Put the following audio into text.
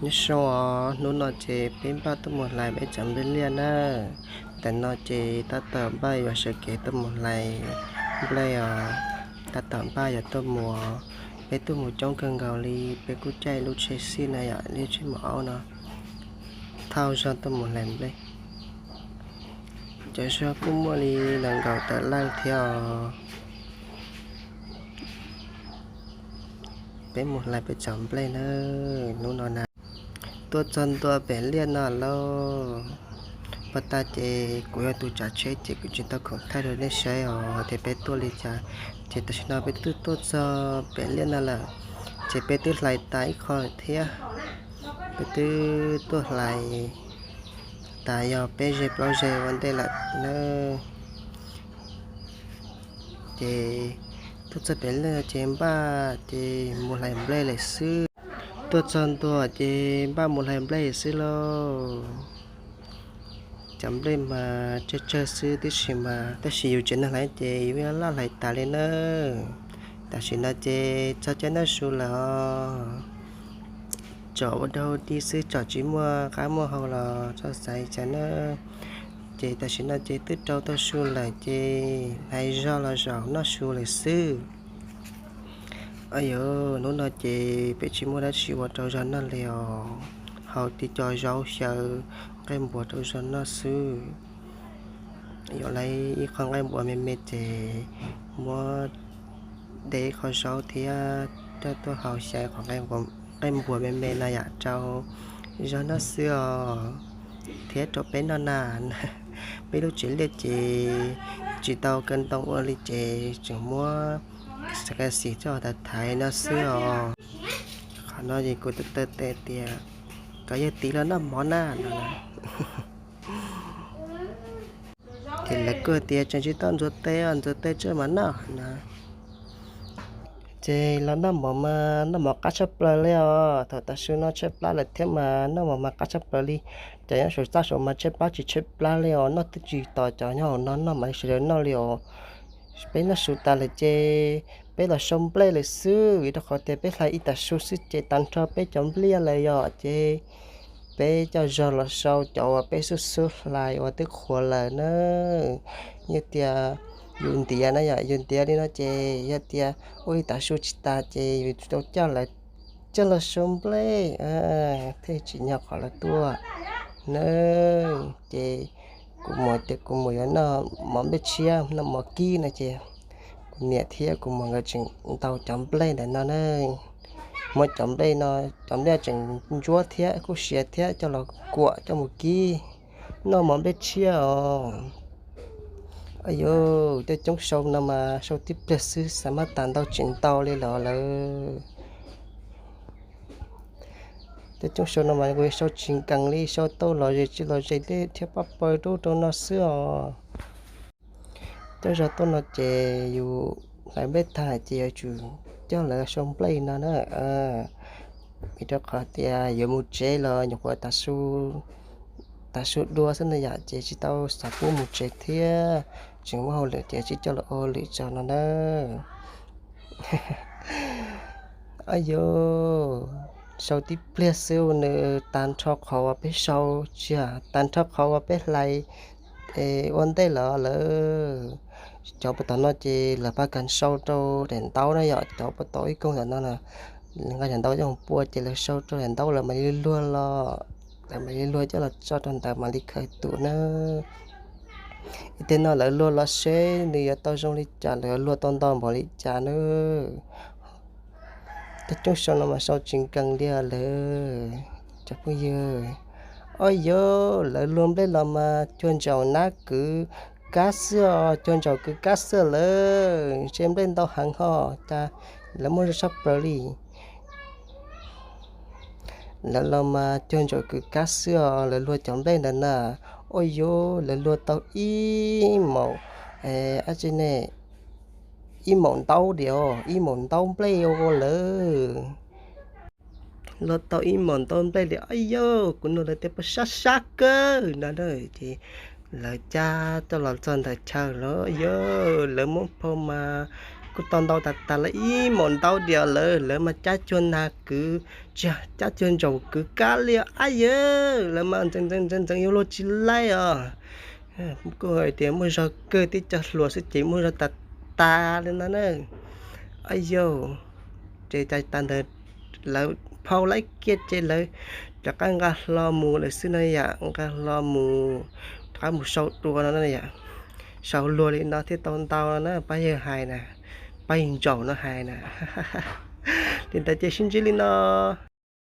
Nyob zoo os, hnub no ces peb npaj tuaj mus hlais peb cov nplej liaj na. Ntawm no ces tab tom npaj yuav sawv kev tuaj mus hlais nplej os. Tab tom npaj yuav tuaj mus, peb tuaj mus coob kawg nkaus li, peb kuj caij lub tsheb xij na yom, lub tsheb maum aub no thauj zog tuaj mus hlais nplej. Cov zog kuj muaj li nees nkaum tawm leej thiab os. Peb mus hlais peb cov nplej na, hnub no na. Tuaj txog ntua pem liaj no lauj. Puag ta ces kuv yog tus tsav tsheb ces kuv tsis tau khoom thaij rau nej saib os tias peb tuaj li cas. Ces tam sim no peb twb tuaj txog pem liaj no lawm, ces peb twb hlais tas ib qho thiab. Peb twb tuaj hlais tas yog peb ze plaub ze ua ntej lawm na. Ces tuaj txog pem liaj ces npaj ces mus hlais nplej lawm xwb. Tuaj txog ntua ces npaj mus hlais nplej xwb lauj. Cov nplej mas tsawg tsawg xwb tib si mas, tab sis yus tsev neeg hlais ces yus laj hlais tas li na. Tam sim no ces txog caij noj su lawm os. Tsom ua dau di xwb, tsom tsis muaj qab muaj hau los txhob xav cas na. Ces tam sim no ces twb rau tau su lawm ces hais zog los zaum noj su lawm xwb. Yog hnub no ces peb tsis muaj dab tsi ua rau zog noj li os, hau tib co zaub xyaw nqaij npua rau zog noj xwb. Yuav lawv ib qho nqaij npua me me ces muab de ib qho zaub thiab coj tuaj hau xyaw qhov nqaij npua me me no yam rau zog noj xwb os, thiab rau peb noj na. Peb lub tsev liaj ces tsis tau kaw ntoo ua li ces tseem muab xav ka xim coj thaiv thaiv no xwb os. Qhov no ces kuv taw taw tes tias kom yawg tiv los noj mov na no. Ces lawv kuj tias tseem tsis tau ntxuav tes os, ntxuav tes tso mam noj na. Ces los noj mov mas noj mov qab tshaj plaws li os. Thaum tav su no tshaib plab lawm thiab mas noj mov mas qab tshaj plaws li. Cov nyob saum txaj saum mas tshaib plab tsis tshaib plab li os, noj twb tsis tos cov nyob hauv no noj mas sawv daws noj li os. Peb noj su tas lawm ces peb los sau nplej lawm xwb, vim rau qhov tias peb hlais ib tav su xwb ces tag nrho peb cov nplej lawm yom, ces peb coj zog los sau cov uas peb xub xub hlais uas twb qhuav lawm na. Yog tias yus ntiav na yom, yus ntiav li no ces yog tias ua ib tav su tsis tas ces yus tau coj lawv coj los sau nplej thiaj tsim nyog qhov lawv tuaj na. Ces kuv muam tias kuv mus yuav noj mov nplej tshiab noj mov kib no ces kuv niam thiab kuv muam nkawd tseem ntaus cov nplej ntawm no na. Muab cov nplej no, cov nplej tseem ntsuab thiab kuj siav thiab coj los kuam coj mus kib noj mov nplej tshiab os. Yog coob coob sau no mas sau tib pliag xwb xav mas tas ntau tsis ntau li los lawm. Coob coob sau no mas kuv sau tsis nkees li, sau tau los zes tsis los zes thiab pab pawg rub rau no xwb os. Coj zog tuaj no ces yus hlais nplej tag ces yuav tsum coj lawv sau nplej no na. Vim rau qhov tias yuav mus tsev los nyuam qhuav tav su dua xwb na yom, ces tsis tau xav pub mus tsev thiab, tseem muaj hauj lwm ces tsis coj los ua hauj lwm tso no na. Yog sau tib pliag xwb nws tag nrho qhov uas peb sau, tsis tag nrho qhov uas peb hlais ua ntej los lawm. Cov puag tom no ces lawv pab kas sau rau daim ntaub na yom, cov puag tom ib koog tom no na, nqa daim ntaub coj mus pua ces lawv sau rau daim ntaub lawv mam li luag los, lawv mam li luag coj los tso rau ntawd mam li khaws tus na. Ib teg no lawv luag los seb nws yuav tau zoo li cas, lawv luag tau ntau npaum li cas na. Coob coob sau no mas sau tsis nkees li lawm cov phooj ywg. Os yog lawv luag nplej los mas cuag ntsaum nab kwv kab xwb os, cuag ntsaum kwv kab xwb lawm, ntshe nplej ntau heev ho cas lawv muaj zog tshaj plaws li. Lawv los mas cuag ntsaum kwv kab xwb os, lawv luag cov nplej ntawd na. Os yog lawv luag tau ib maum, ab tsi ne, ib maum ntaub li os, ib maum ntaub nplej ua lawm. Luag tau ib maum ntaub nplej li, os yog kuv nug lawv tias puas sab sab kawg no na, ces lawv cab coj los txog ntawm chaw lawm, yog lawv muab phau mas kuj tau ntau tas tas lawv ib maum ntaub diam lawm, lawv mas cab cuag nag kwv, tsis yog cab cuag ntsaum kwv kab li ab yawg, lawv mas ntxeev ntxeev ntxeev yuav luag tsis laib os. Kuj hais tias muaj zog kawg, tib co hluas xwb ces muaj zog tas tas li no na. Ab yawg, ces tas tas ntawd lawv phau lawv kiag ces lawv rov qab nqa hlo mus lawm xwb no yom, nqa hlo mus, rov qab mus sau dua no na yom. Sau luag li no thiaj tau ntau no na, pab yawg hais na, pab yawg ntsaum no hais na. Li ntawd ces sib ntsib li no.